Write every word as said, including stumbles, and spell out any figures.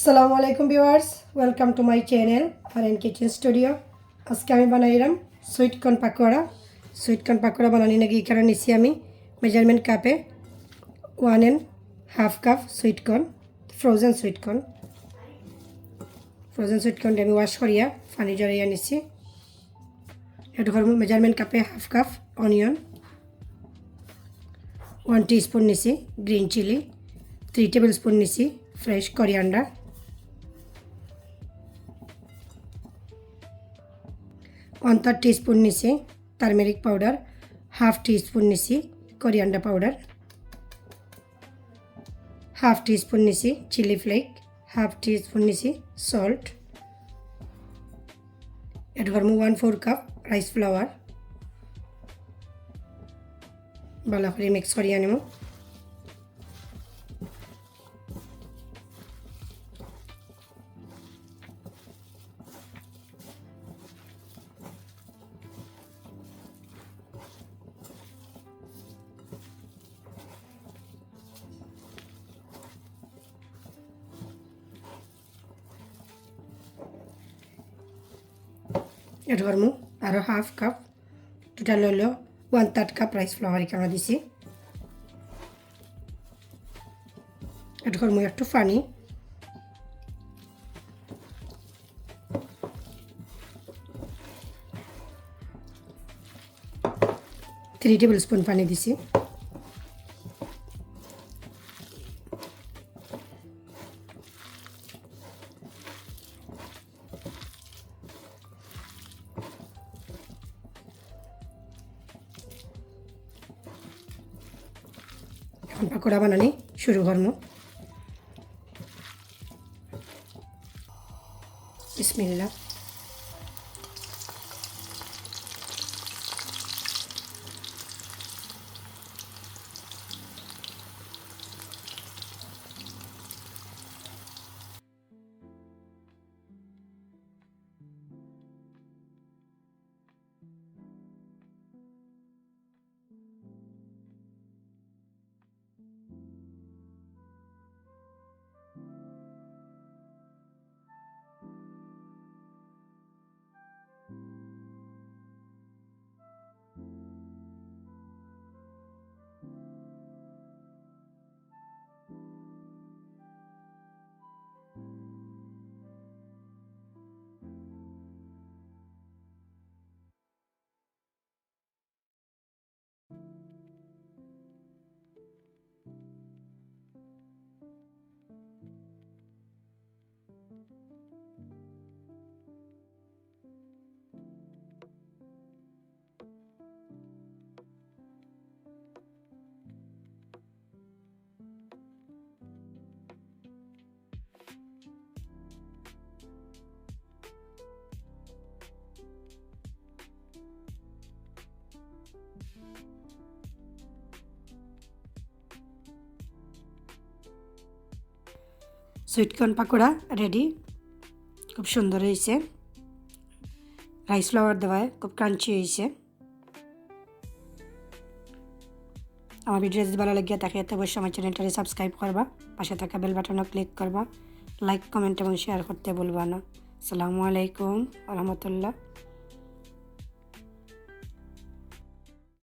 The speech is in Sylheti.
আসসালামু আলাইকুম viewers, welcome to my channel R N Kitchen Studio। আজকে আমি বানাইলাম sweet corn pakora. Sweet corn pakora বানানি নাকি এখানে নিছি আমি মেজারমেন্ট কাপে one and half cup sweet corn, frozen sweet corn. Frozen sweet corn আমি ওয়াশ করিয়া পানি ঝরাইয়া নিছি। এড করমু মেজারমেন্ট কাপে half cup onion, one teaspoon নিছি green chilli, three tablespoon নিছি fresh coriander, one third teaspoon নিছি টারমেরিক পাউডার, হাফ টিস্পুন নিছি করিয়ান্ডার পাউডার, হাফ টিস্পুন নিছি চিলি ফ্লেক, হাফ টিস্পুন নিছি সল্ট। এড করমু one four cup rice flower. ভালা করি মিক্স করিয়া নিমু। এড করমু আরো হাফ কাপ, টোটাল অইলো one third cup rice flower এখানে দিছি। এড করমু একটু পানি, থ্রি টেবিল স্পুন পানি দিছি। এখন পাকোড়া বানানি শুরু করমু। বিসমিল্লাহ। সুইট কর্ন পাকোড়া রেডি, খুব সুন্দর হইছে, রাইস ফ্লাওয়ার দেওয়ায় খুব ক্রাঞ্চি হইছে। আমার ভিডিও যদি ভালা লাগিয়া থাকে, তে অবশ্যই আমার চ্যানেলটারে সাবস্ক্রাইব করবা, পাশে থাকা বেল বাটনও ক্লিক করবা, লাইক, কমেন্ট এবং শেয়ার করতে ভুলবা না। আসসালামু আলাইকুম ওয়া রাহমাতুল্লাহ।